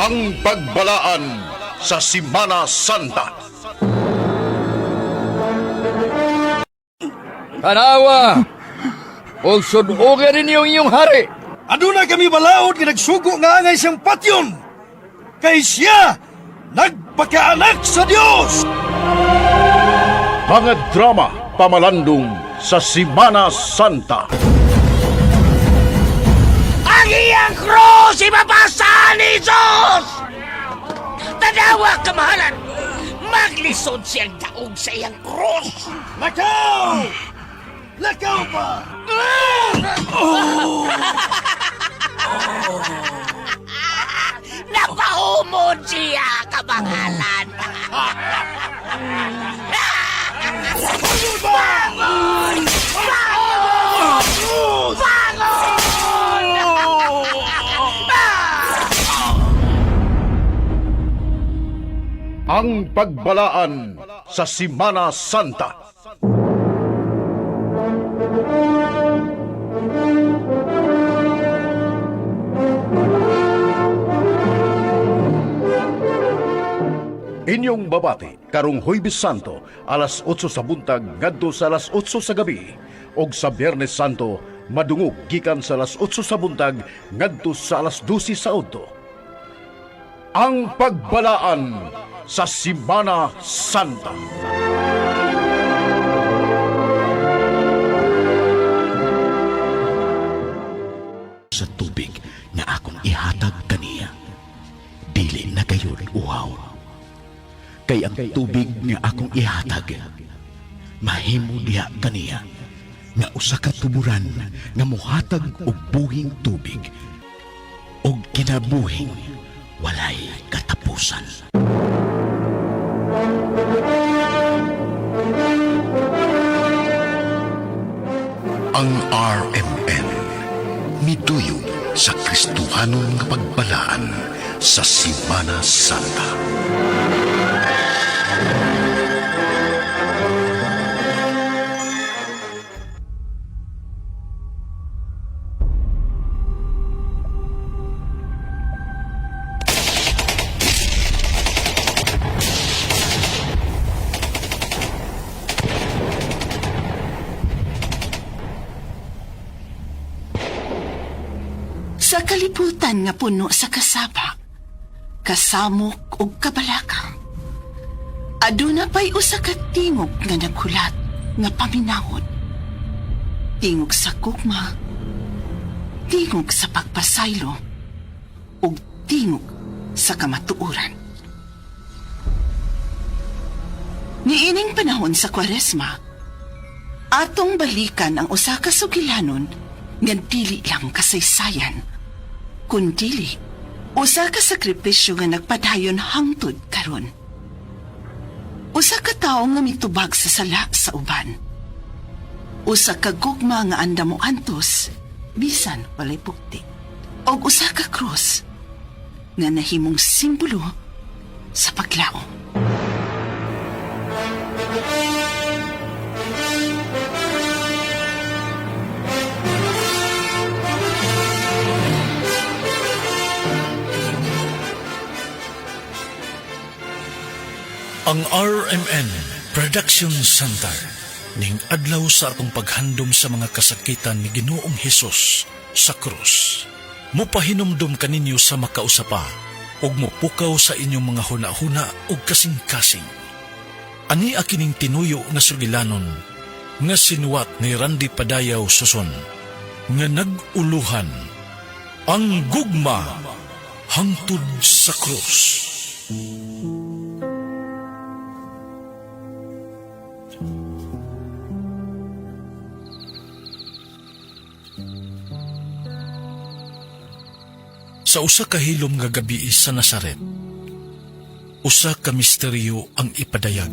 Ang Pagbalaan sa Simana Santa. Tanawa! Ug sud-ogan ninyo ang inyong hari. Aduna kami balaod nga nagsugo nga angay siyang patyon. Kay siya nagpakaanak sa Dios. Mga drama pamalandong sa Simana Santa. Ang iyang krus ibabasa ni Jesus! Tanawa, kamahalan! Maglisod siyang daog sa iyang krus! Lakaw! Lakaw pa! Napahumod siya, kamahalan! Bangon! Bangon! Bangon! Ang Pagbalaan sa Simana Santa. Inyong babati karong Huwebes Santo alas 8 sa buntag ngadto sa alas 8 sa gabi ug sa Biyernes Santo madungog gikan sa alas 8 sa buntag ngadto sa alas 12 sa udto. Ang Pagbalaan sa Simana Santa. Sa tubig nga akong ihatag kaniya, dili na gayud uhaw. Kay ang tubig nga akong ihatag, mahimo diha kaniya nga usa ka tuburan nga mohatag og buhing tubig og kinabuhing walay katapusan. Ang RMN miduyog sa Kristohanon nga pagbalaan sa Simana Santa. Sa kalibutan nga puno sa kasaba, kasamok ug kabalaka. Aduna pa'y usa ka tingog nga naghulat nga paminawon. Tingog sa gugma, tingog sa pagpasaylo, ug tingog sa kamatuoran. Niining panahon sa Kwaresma, atong balikan ang usa ka sugilanon nga dili lang kasaysayan, kundili usa ka sakripisyo nga nagpadayon hangtod karon. Usa ka tawo nga mitubag sa sala sa uban. Usa ka gugma nga andamo antos bisan walay bukti. Og usa ka krus nga nahimong simbolo sa paglaom. Ang RMN Production Center ning adlaw sa atong paghandom sa mga kasakitan ni Ginoong Hesus sa krus. Mupahinumdum kaninyo sa makausapa ug mupukaw sa inyong mga hunahuna ug kasing-kasing. Ani akining tinuyo nga sugilanon nga sinuwat ni Randy Padayaw Suson nga nag-uluhan ang gugma hangtod sa krus. Sa usa ka hilom nga gabi sa Nazaret, usa ka misteryo ang ipadayag,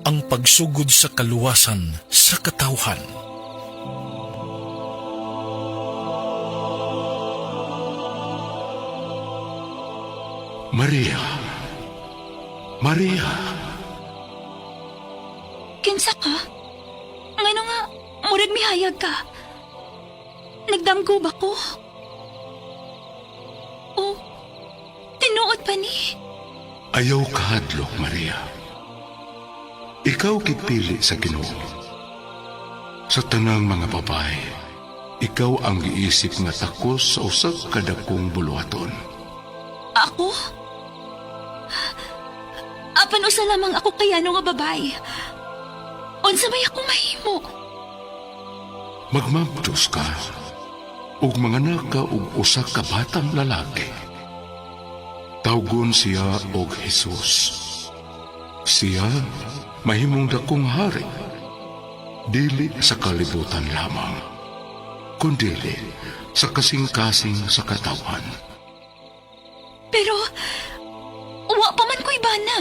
ang pagsugod sa kaluwasan sa katawhan. Maria! Maria! Kinsa ka? Ngano nga, murag mihayag ka. Nagdamgo ba ko? Oh, tinuod. ba ni? Ayaw kahadlok, Maria. Ikaw gipili sa Ginoo. Sa tanang mga babae, ikaw ang giisip nga takos sa usa ka dakong buluhaton. Ako? Apan usa lamang ako kayano nga babae. Unsa may ako mahimo? Magmabdos ka ug manganak ka og usa ka batang lalaki. Tawgon siya og Jesus. Siya mahimong dakong hari. Dili sa kalibutan lamang, kundili sa kasing-kasing sa katawan. Pero wa pa man ko'y bana.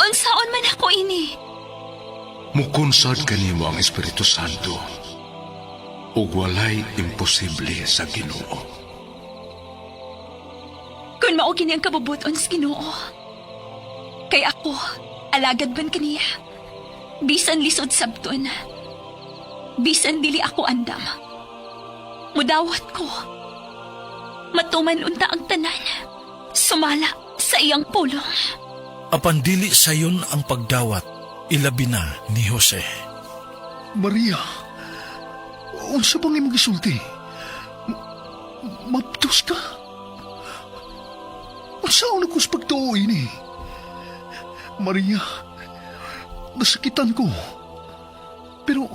Unsaon man ako ini? Mukunsad kanimo ang Espiritu Santo ug walay imposible sa Ginoo. Kung mao kini ang kabubuton sa Ginoo. Kay ako, alagad man kaniya. Bisan lisod sabton. Bisan dili ako andam. Mudawat ko. Matuman unta ang tanan. Sumala sa iyang pulong. Apan dili sayon ang pagdawat, ilabi na ni Jose. Maria, unsa bang imong gisulti? Mabdos ka? Unsaon ako sa pagtuo ini? Maria, nasakitan ko. Pero,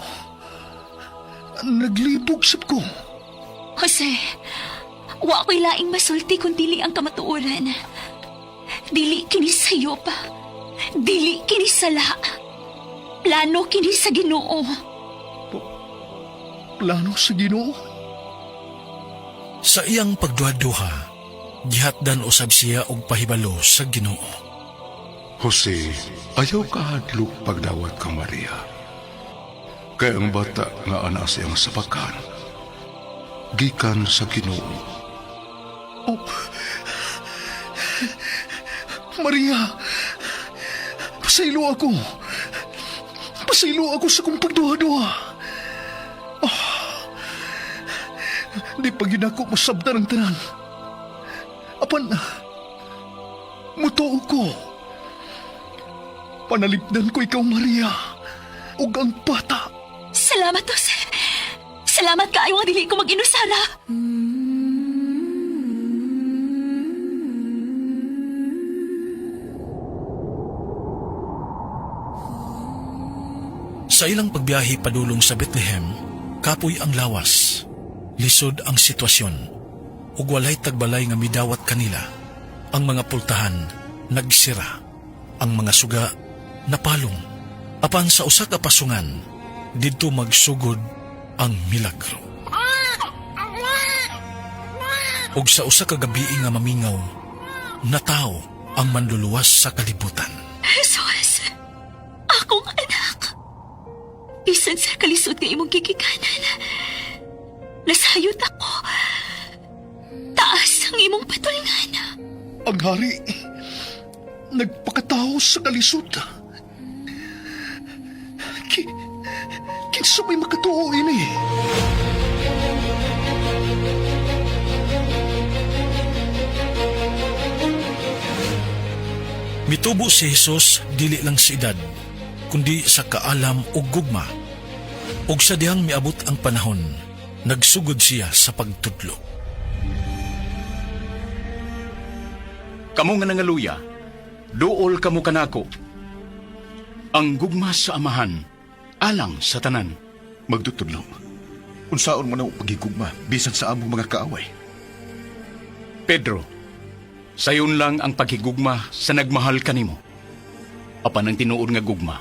naglibog sab ko. Jose, wa ko'y laing masulti kung dili ang kamatuoran. Dili kini sayo pa. Dili kini sala. Plano kini sa Ginoo. Plano sa Ginoo. Sa iyang pagduha-duha, gihatdan usab siya og pahibalo sa Ginoo. Jose, ayaw kahadlok pagdawat kang Maria. Kay ang bata nga ana siyang sapakan, gikan sa Ginoo. Oh. Maria, pasaylo ako. Pasaylo ako sa kong pagduha-duha. Oh. Di pa gyud ako masabtan ang tanan. Apan, mutuo ko. Panalipdan ko ikaw, Maria, ug ang bata. Salamat, Jose. Salamat kaayo nga dili ko mag-inusara. Sa ilang pagbiyahe padulong sa Bethlehem, kapoy ang lawas, lisod ang sitwasyon, ug walay tagbalay nga midawat kanila. Ang mga pultahan nagsira, ang mga suga napalong. Apan sa usa ka pasungan, didto magsugod ang milagro. Ug sa usa ka gabii nga mamingaw, nataw ang manluluwas sa kalibutan. Jesus, akong anak. Bisan sa kalisod nga imong gigikanan, nasayot ako. Taas ang imong patulngan. Ang hari, nagpakatao sa kalisod. Ki, kinsa may makatuo ini? Mitubo si Jesus dili lang sa edad, kundi sa kaalam ug gugma. Ug sa dihang miabot ang panahon, nagsugod siya sa pagtudlo. Kamo nga nangaluya, duol kamo kanako. Ang gugma sa amahan, alang sa tanan. Magtutudlo. Unsaon mo na pagigugma bisan sa among mga kaaway. Pedro, sayon lang ang paghigugma sa nagmahal kanimo. Apan ang tinuod nga gugma,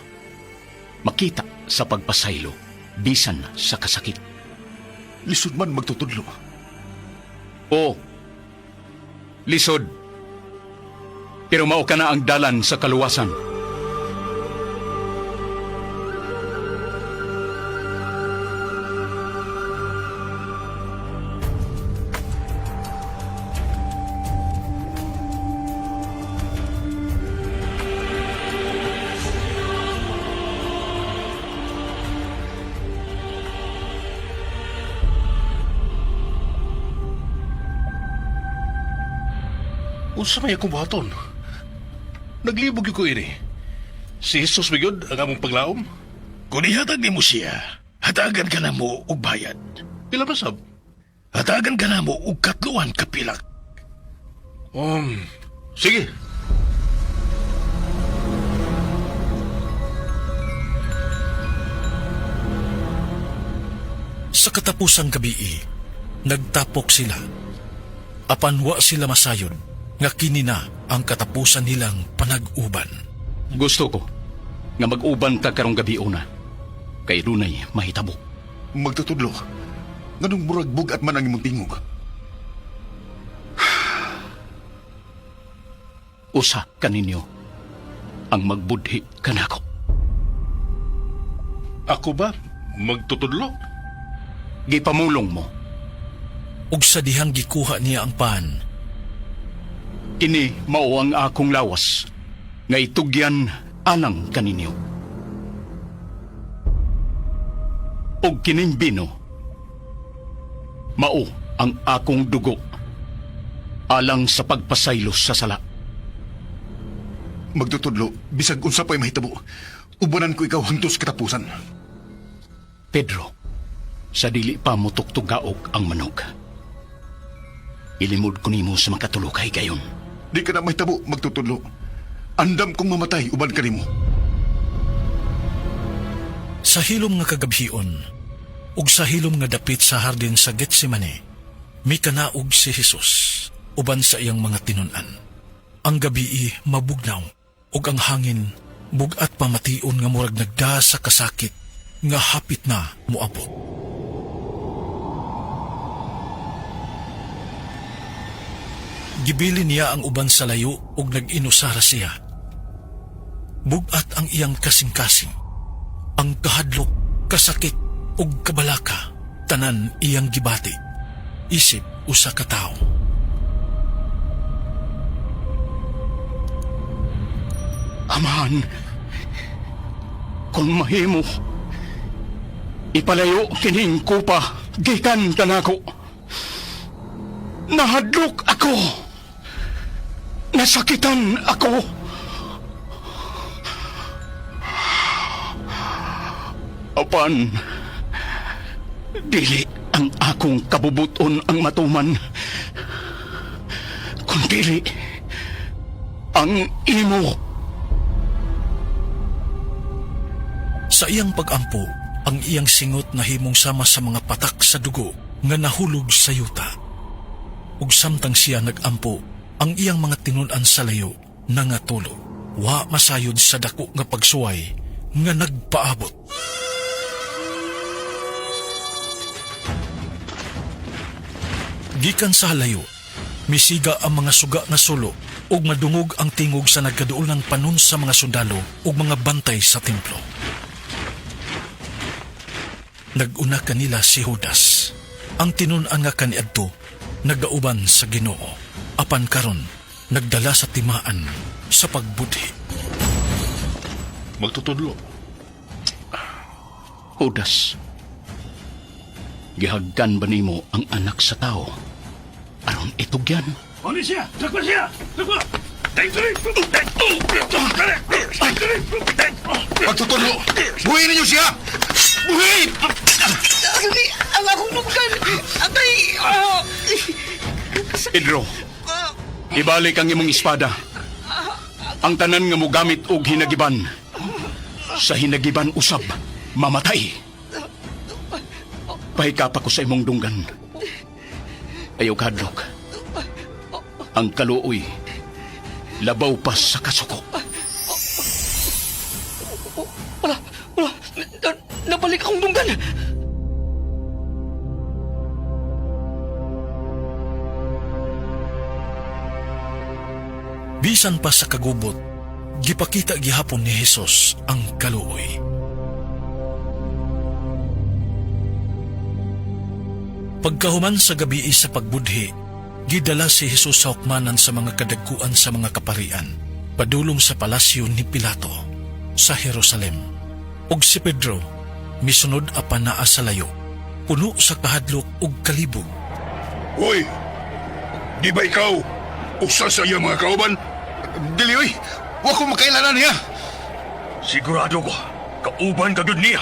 makita sa pagpasaylo, bisan sa kasakit. Lisod man magtutudlo. O, lisod. Pero mao ka na ang dalan sa kaluwasan. Unsa may akong buhaton? Naglibog gyud ko ini. Si Jesus ba gyud ang among paglaom? Kung ihatag nimo siya, hatagan ka na mo og bayad. Pila ba sab? Hatagan ka na mo og katluan ka pilak. Sige. Sa katapusang gabii, nagtapok sila. Apan wa sila masayod nga kini na ang katapusan nilang panag-uban. Gusto ko nga mag-uban ta karong gabi una. Kay dunay mahitabo. Magtutudlo, nganong murag bugat man ang imong tingog? Usa kaninyo ang magbudhi kanako. Ako ba? Magtutudlo? Gipamulong mo. Ug sa dihang gikuha niya ang pan, Kini mao ang akong lawas nga itugyan alang kaninyo. Og kining bino mao ang akong dugo alang sa pagpasaylo sa sala. Magtutudlo, bisag unsa pa'y mahitabo, ubanan ko ikaw hangtod sa katapusan. Pedro, sa dili pa mo tuktugaok ang manog. Ilimod ko nimo sa makatulo kay gayon. Di ka na mahitabo, magtutudlo. Andam kong mamatay uban kanimo. Sa hilom nga kagabhion, ug sa hilom nga dapit sa hardin sa Getsemane, mikanaog si Jesus uban sa iyang mga tinun-an. Ang gabii mabugnaw ug ang hangin bug-at pamation nga murag nagda sa kasakit nga hapit na moabot. Gibili niya ang uban sa layo ug nag-inusara siya. Bug-at ang iyang kasing-kasing. Ang kahadlok, kasakit ug kabalaka tanan iyang gibati. Isip usa ka tawo. Amahan, kung mahimo, ipalayo kining kupa, gikan kanako. Nahadlok ako. Nasakitan ako. Apan, dili ang akong kabubuton ang matuman. Kundili, ang imo. Sa iyang pagampo, ang iyang singot nahimong sama sa mga patak sa dugo nga nahulog sa yuta. Ug samtang siya nagampo, ang iyang mga tinun-an sa layo nangatulog. Wa masayod sa dako nga pagsuway nga nagpaabot. Gikan sa halayo, misiga ang mga suga nga sulo ug madungog ang tingog sa nagkaduol ng panon sa mga sundalo ug mga bantay sa templo. Nag-una kanila si Judas. Ang tinun-an nga kaniadto, nagauban sa Ginoo. Apan karon, nagdala sa timaan sa pagbudhi. Magtutudlo. Judas, gihagkan ba nimo ang anak sa tao? Aron itugyan? Ano siya? Takpa siya! Takpa! Magtutudlo, buhin ninyo siya! Buhin! Agay, ang akong lugdan! Agay! Ah! Pedro, ibalik ang imong espada. Ang tanan nga mogamit og hinagiban. Sa hinagiban usab, mamatay. Pahikap ako sa imong dunggan. Ayaw kadlok. Ang kaluoy, labaw pa sa kasuko. Wala, wala. Nabalik akong dunggan. Bisan pa sa kagubot, gipakita gihapon ni Jesus ang kaluoy. Pagkahuman sa gabi sa pagbudhi, gidala si Jesus sa hukmanan sa mga kadagkuan sa mga kaparian, padulong sa palasyo ni Pilato sa Jerusalem. Ug si Pedro, misunod apan naa sa layo, puno sa kahadlok ug kalibog. Hoy! Di ba ikaw Usa sa iya mga kauban? Dili oy. Wa ko makailanan niya. Sigurado ko, kauban ka gyud niya.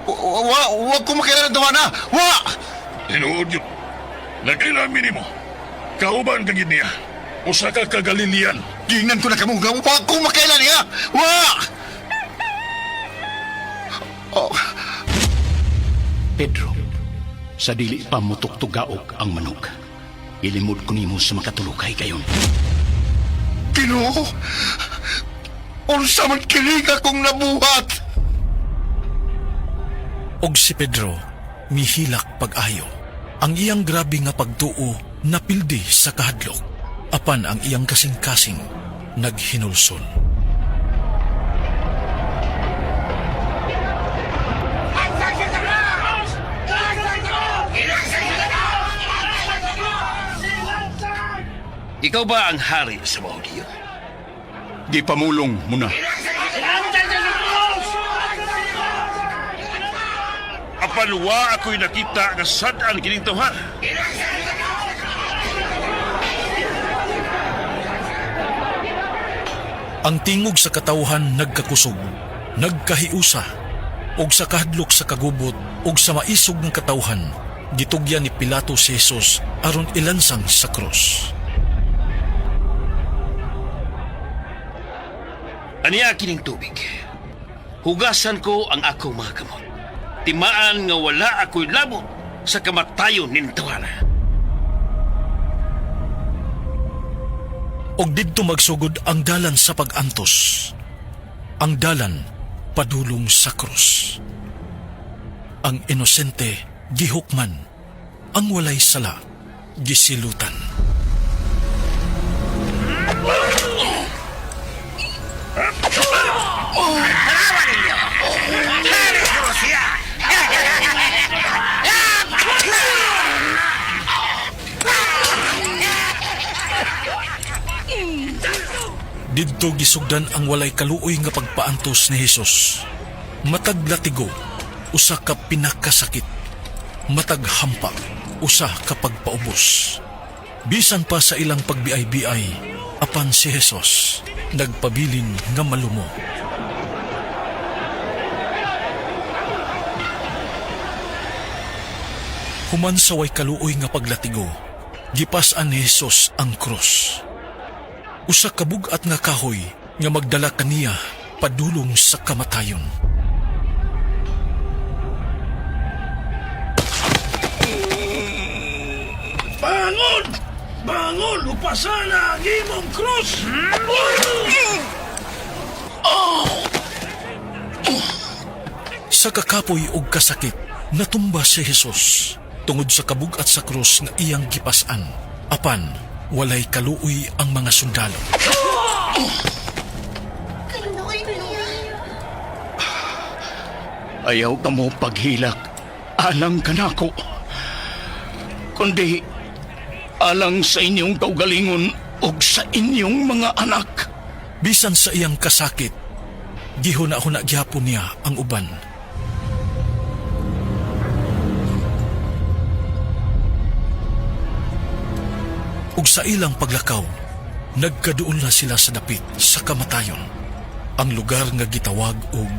Wa wa ko makailanan tawa na. Wa. Tinuod yun. Nagkailan nimo. Kauban ka gyud niya. Usa ka ka Galilean. Giingnan ko na kamo nga wa ko makailan niya. Wa. Oh. Pedro, sa dili pa mutuktugaok ang manok. Ilimod ko nimo sa makatulukay kayon. Ginoo. Unsa man kini akong nabuhat? Og si Pedro, mihilak pag-ayo. Ang iyang grabe nga pagtuo napildi sa kahadlok. Apan ang iyang kasing-kasing naghinulsol. Ikaw ba ang hari sa mga Hudiyo? Gipamulong mo na. Apan wa ako'y nakita nga sad-an kining tawhan. Ang tingog sa katawhan nagkakusog, nagkahiusa, og sa kahadlok sa kagubot ug sa maisog ng katawhan, gitugyan ni Pilato si Jesus aron ilansang sa krus. Aniya kining tubig. Hugasan ko ang akong mga kamot. Timaan nga wala ako'y labot sa kamatayon ning tawhana. Og didto magsugod ang dalan sa pag-antos. Ang dalan padulong sa krus. Ang inosente gihukman, ang walay sala gisilutan. Didto gisugdan ang walay kaluoy nga pagpaantos ni Hesus. Matag latigo, usa ka pinakasakit. Matag hampa, usa ka pagpaubos. Bisan pa sa ilang pagbiay-biay, apan si Hesus nagpabilin nga malumo. Human sa way kaluoy nga paglatigo, gipas-an ni Hesus ang krus. Usa ka bug-at nga kahoy nga magdala kaniya padulong sa kamatayon. Bangon! Bangon! Upasana ang imong krus! Sa kakapoy og kasakit, natumba si Jesus tungod sa kabug-at sa krus nga iyang gipas-an. Apan, walay kaluoy ang mga sundalo. Ayaw ka mo paghilak. Alang kanako. Kundi alang sa inyong kaugalingon ug sa inyong mga anak. Bisan sa iyang kasakit, gihuna-huna gyapon niya ang uban. Ug sa ilang paglakaw, nagkaduol na sila sa dapit sa kamatayon, ang lugar nga gitawag og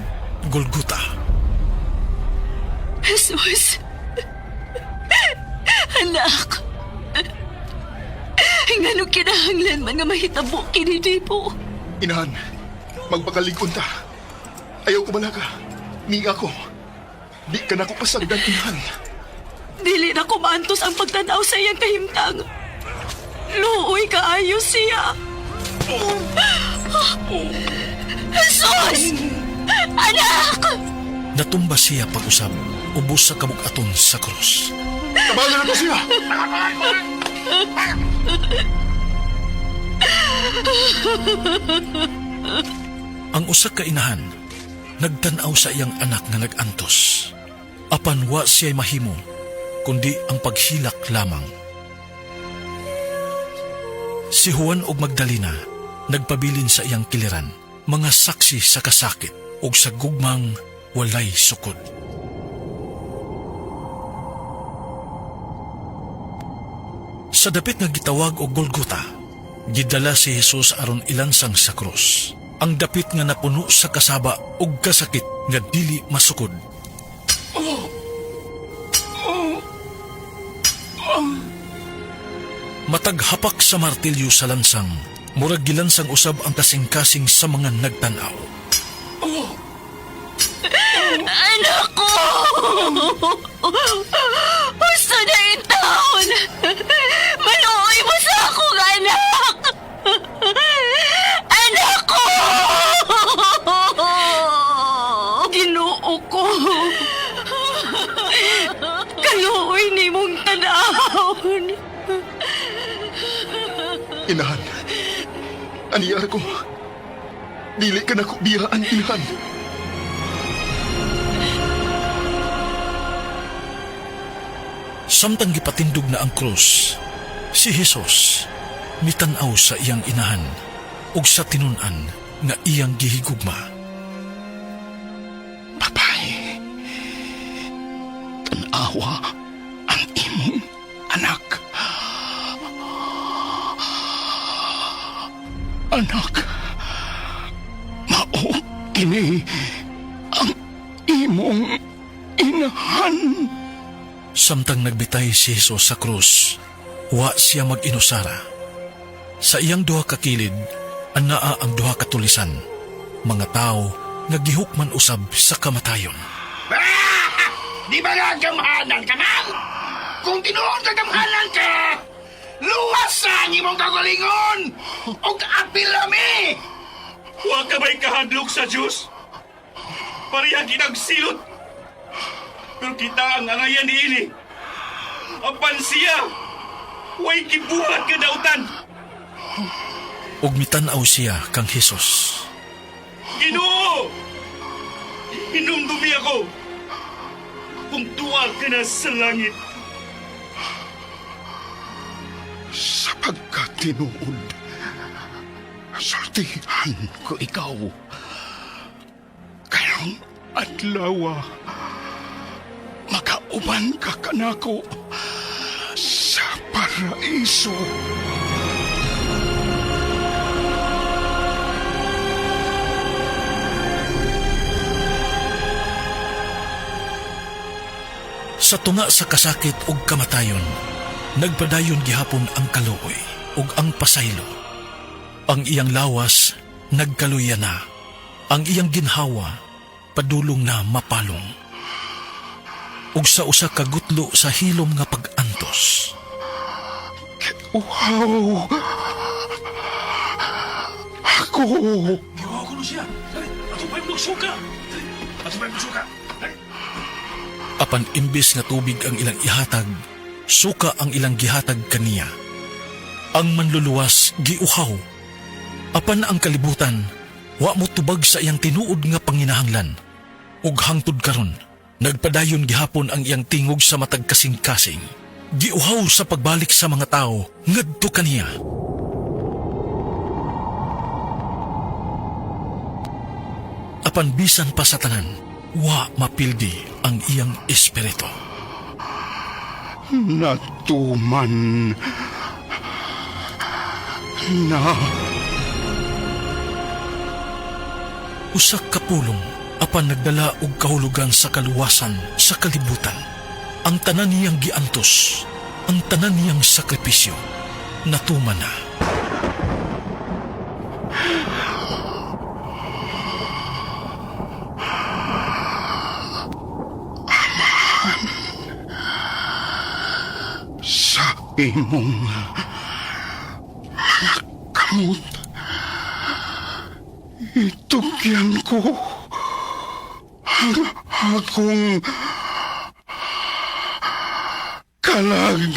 Golgota. Jesus! Anak! Ngano kinahanglan man nga mahitabo kini nimo? Inahan, magpakalig-on ta. Ayaw ko balaka. Miga ko. Di ka na ko pasagdan, inahan. Dili na kumantos ang pagtanaw sa iyang kahimtang. Luoy kaayo siya. Jesus! Anak! Natumba siya pag-usab, ubos sa kabugaton sa krus. Tabangan na to siya! Ang usa ka inahan nagtan-aw sa iyang anak nga nag-antos. Apan wa siya'y mahimo, kundi ang paghilak lamang. Si Juan og Magdalena nagpabilin sa iyang kiliran, mga saksi sa kasakit ug sa gugmang walay sukod. Sa dapit nga gitawag og Golgota, Gidala si Jesus aron ilansang sa krus. Ang dapit nga napuno sa kasaba ug kasakit nga dili masukod. Matag hapak sa martilyo sa lansang, murag gilansang usab ang kasing-kasing sa mga nagtan-aw. Anak ko! Gusto na intawon! Maluoy mo sa akong anak! Anak ko! Ginoo ko. Kaluoy ni mong tanawon. Inahan. Aniyar ko. Dili ka na ko biyaan, inahan. Samtang gipatindog na ang krus, si Jesus mitan-aw sa iyang inahan ug sa tinun-an nga iyang gihigugma. Papay, tanawa ang imong anak. Anak, mao kini ang imong inahan. Samtang nagbitay si Jesus sa krus, wa siya mag-inusara. Sa iyang duha ka kilid, anaa ang duha ka tulisan, mga tao nga gihukman usab sa kamatayon. Di ba nga gamhanan ka man? Kung tinuod ka gamhanan ka, luwas sa ang imong kagalingon! Og apil lami! Wa ka ba'y kahadlok sa Diyos? Pareha kinagsilot. Pero kita ang angayan ni ini. Apan siya, way gibuhat ka dautan. Ug mitan-aw siya kang Jesus. Ginoo! Hinumdumi ako kung tuwa ka na sa langit. Sa pagkatinuod, sultihan ko ikaw. Karong adlaw, makauban ka kanako sa paraiso. Sa tunga sa kasakit ug kamatayon, nagpadayon gihapon ang kaluoy ug ang pasaylo. Ang iyang lawas nagkaluya na. Ang iyang ginhawa padulong na mapalong. Ug sa usa ka gutlo sa hilom nga pag-antos, Wow! Ako! apan imbes nga tubig ang ilang ihatag, suka ang ilang gihatag kaniya. Ang manluluwas giuhaw. Apan ang kalibutan, wa mo tubag sa iyang tinuod nga panginahanglan. Ug hangtod karon, nagpadayon gihapon ang iyang tingog sa matag kasing-kasing. Giuhaw sa pagbalik sa mga tao ngadto kaniya. Apan bisan pa sa tanan, wa mapildi ang iyang espiritu. Natuman na. Usa ka pulong apan nagdala og kahulugan sa kaluwasan sa kalibutan. Ang tanan niyang giantos, ang tanan niyang sakripisyo, natuman na. Sa imong mga kamot. Itugyan ko ang akong kalag.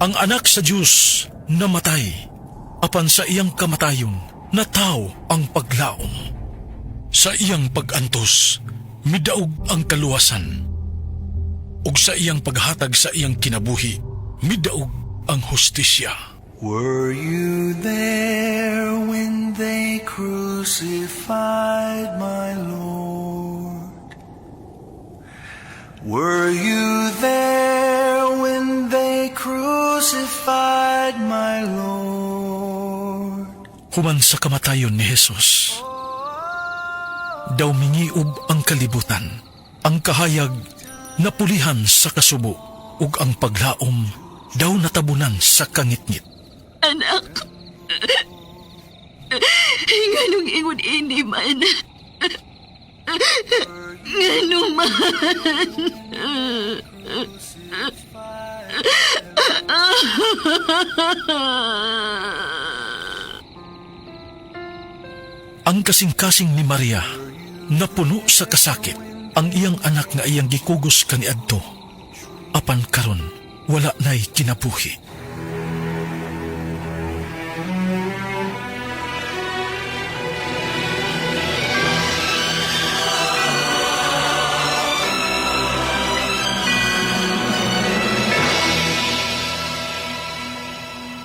Ang anak sa Dios namatay, apan sa iyang kamatayon nataw ang paglaom. Sa iyang pag-antos, midaog ang kaluwasan. Ug sa iyang paghatag sa iyang kinabuhi, midaog ang hustisya. Were you there when they crucified my Lord? Were you there when they crucified my Lord? Human sa kamatayon ni Jesus, daw mingiob ang kalibutan, ang kahayag napulihan sa kasubo, ug ang paglaom daw natabunan sa kangitngit. Anak, nganong ingon ini man? Ngano man? Ang kasing-kasing ni Maria napuno sa kasakit ang iyang anak nga iyang gikugos kaniadto. Apan karon wala na'y kinabuhi.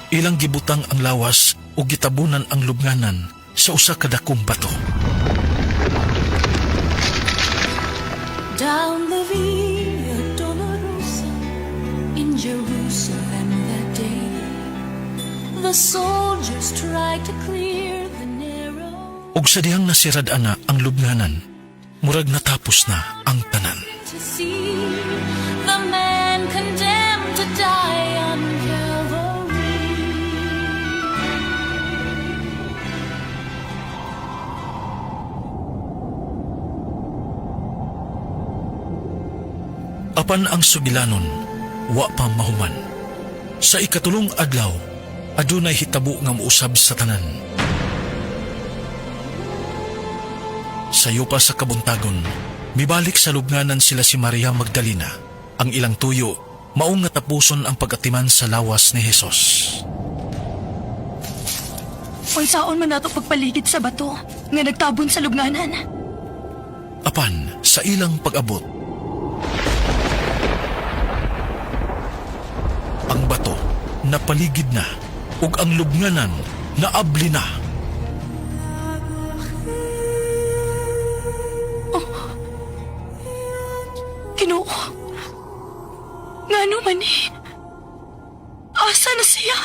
Ilang gibutang ang lawas ug gitabunan ang lubnganan sa usa ka dakong bato. Down the Via Dolorosa in Jerusalem that day, the soldiers tried to clear the narrow Ug sa dihang nasirad ana ang lubnganan, murag natapos na ang tanan. To see the man condemned to die on Calvary. Apan ang sugilanon, wa pa mahuman. Sa ikatulong adlaw, adunay hitabo nga muusab sa tanan. Sayo pa sa kabuntagon, mibalik sa lubnganan sila si Maria Magdalena. Ang ilang tuyo, maong nga tapuson ang pag-atiman sa lawas ni Jesus. Unsaon man nato pagpaligid sa bato nga nagtabon sa lubnganan? Apan sa ilang pag-abot, ang bato napaligid na ug ang lubnganan naabli na. Ginoo. Ngano man ni? Asa na siya?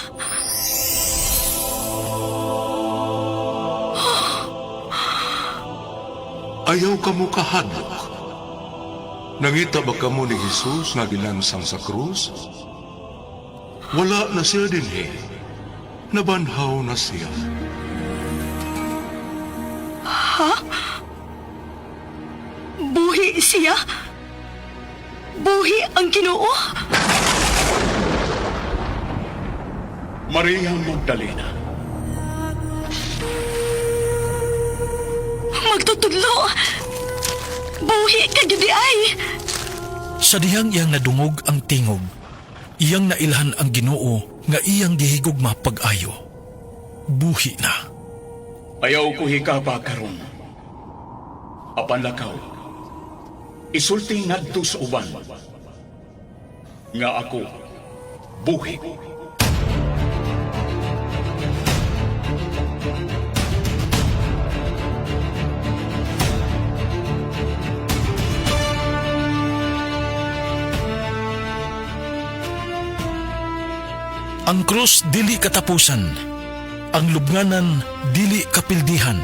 Ayaw kamo kahadlok. Nangita ba kamo ni Jesus nga gilansang sa krus? Wala na siya dinhi. Nabanhaw na siya. Ha? Buhi siya? Buhi ang Ginoo? Maria Magdalena. Magtutudlo! Buhi ka gyud ay! Sa dihang iyang nadungog ang tingog, iyang nailhan ang Ginoo nga iyang gihigugma pag-ayo. Buhi na. Ayaw ko hikapa karon. Apan lakaw. Isulti ngadto sa uban. Nga ako buhi. Ang krus dili katapusan, ang lubnganan dili kapildihan.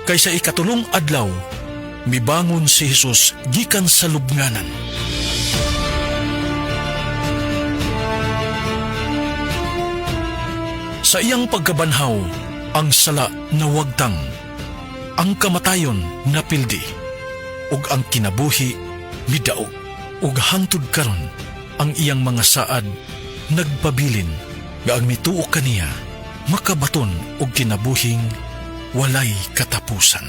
Kaysa ikatulong adlaw, mibangon si Jesus gikan sa lubnganan. Sa iyang pagkabanhaw, ang sala nawagtang, ang kamatayon napildi, ug ang kinabuhi midaog, ug hangtod karon ang iyang mga saad nagpabilin nga ang mituo kaniya makabaton og kinabuhing walay katapusan.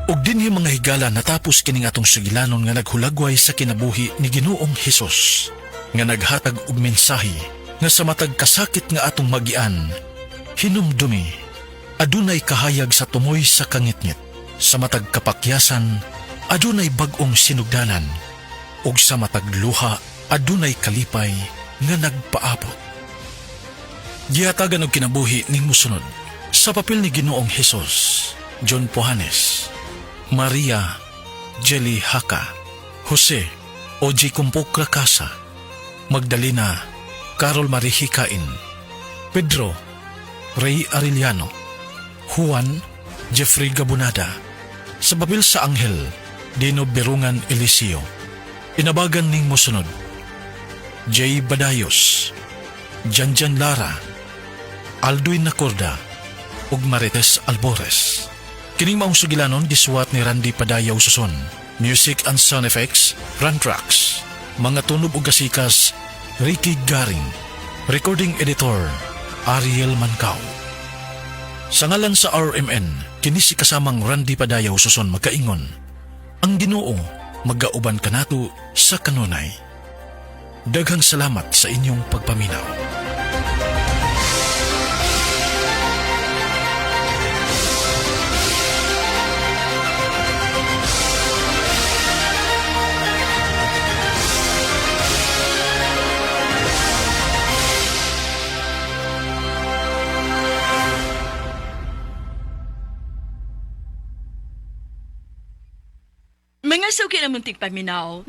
Ug dinhi, mga higala, natapos kining atong sugilanon nga naghulagway sa kinabuhi ni Ginoong Hesus nga naghatag og mensahe nga sa matag kasakit nga atong magian, hinumdumi, adunay kahayag sa tumoy sa kangitngit. Sa matag kapakyasan, adunay bag-ong sinugdanan, ug sa matag luha, adunay kalipay nga nagpaabot. Gihatagan og kinabuhi ning musunod sa papel ni Ginoong Hesus: John Pohanes, Maria Jelly Haka, Jose Oji Kumpok Rakasa, Magdalena Carol Marihikain, Pedro Ray Arellano, Juan Jeffrey Gabunada, sa papel sa Anghel, Dino Berungan Eliseo. Inabagan ning musunod: Jay Badayos, Janjan Lara, Alduin Nacorda, ug Marites Albores. Kining maong sugilanon gisuwat ni Randy Padayaw Suson. Music and sound effects, Rantrax. Mga tunob ug kasikas, Ricky Garing. Recording editor, Ariel Mancao. Sa ngalan sa RMN, kini si kasamang Randy Padayaw Suson magkaingon. Ang Ginoo magauban kanato sa kanunay. Daghang salamat sa inyong pagpaminaw. Mga suki na muntik paminaw.